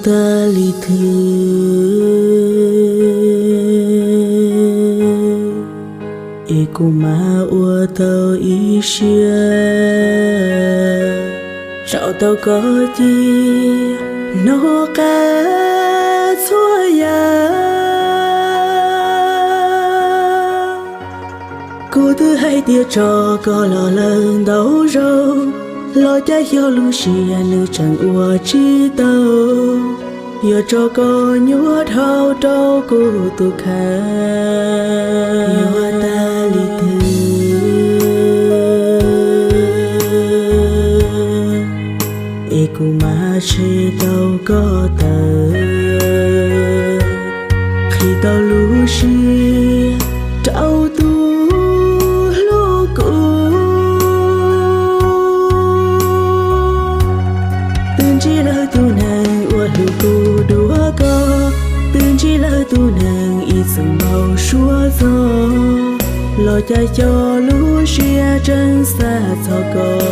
Tag li twg es kuv mam ua tau ib siab zaum tau koj cia hnov qab txhua yam. Kuv twb hais tias tso koj los lawm ntau zaus, los cas xyov lub siab nws tseem ua tsis tau, yuav tso koj nyuaj dhau rau kuv tus kheej. Yuav tag li twg es kuv mam tshem tau koj tawm, qhib tau lub siab rau tus hlub kuv. Twb ntsib lawm tus neeg uas hlub kuv dua koj, twb ntsib lawm tus neeg ib txwm npau suav txog, los cas xyov lub siab tseem xav txog koj.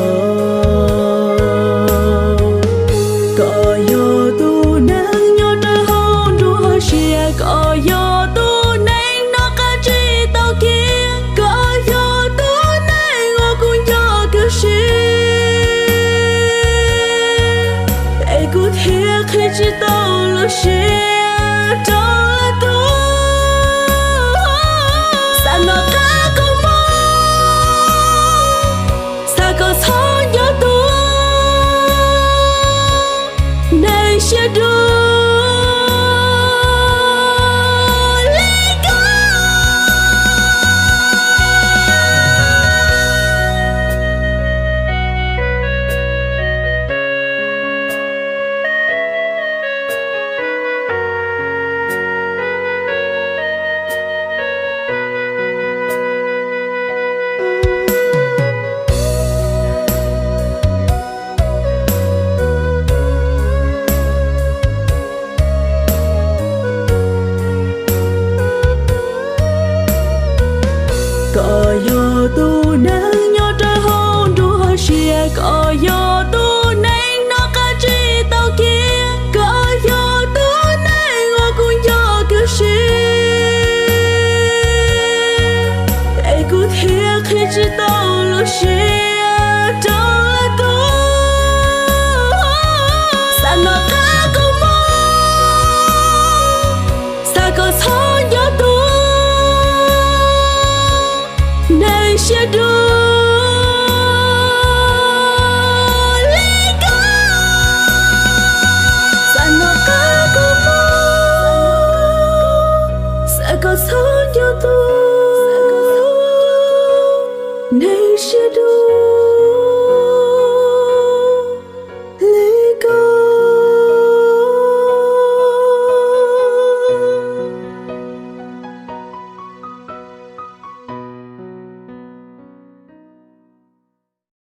Koj yog tus neeg nyob rau hauv nruab siab, koj yog tus neeg noj qab tsis tau kiag, koj yog tus neeg uas kuv nco kawg siab, es kuv thiaj qhib tsis tau lub siab rau tus. Xav noj qab koj mog, xav kom txhob nco tus neeg siab dub li koj. Koj yog tus neeg nyob rau hauv nruab siab, koj yog tus neeg noj qab tsis tau kiag, koj yog tus neeg uas kuv nco kawg siab, es kuv thiaj qhib tsis tau lub siab rau tus. Xav noj qab koj mog, xav kom txhob nco tus neeg siab dub li koj. Xav noj qab koj mog, xav kom txhob nco tus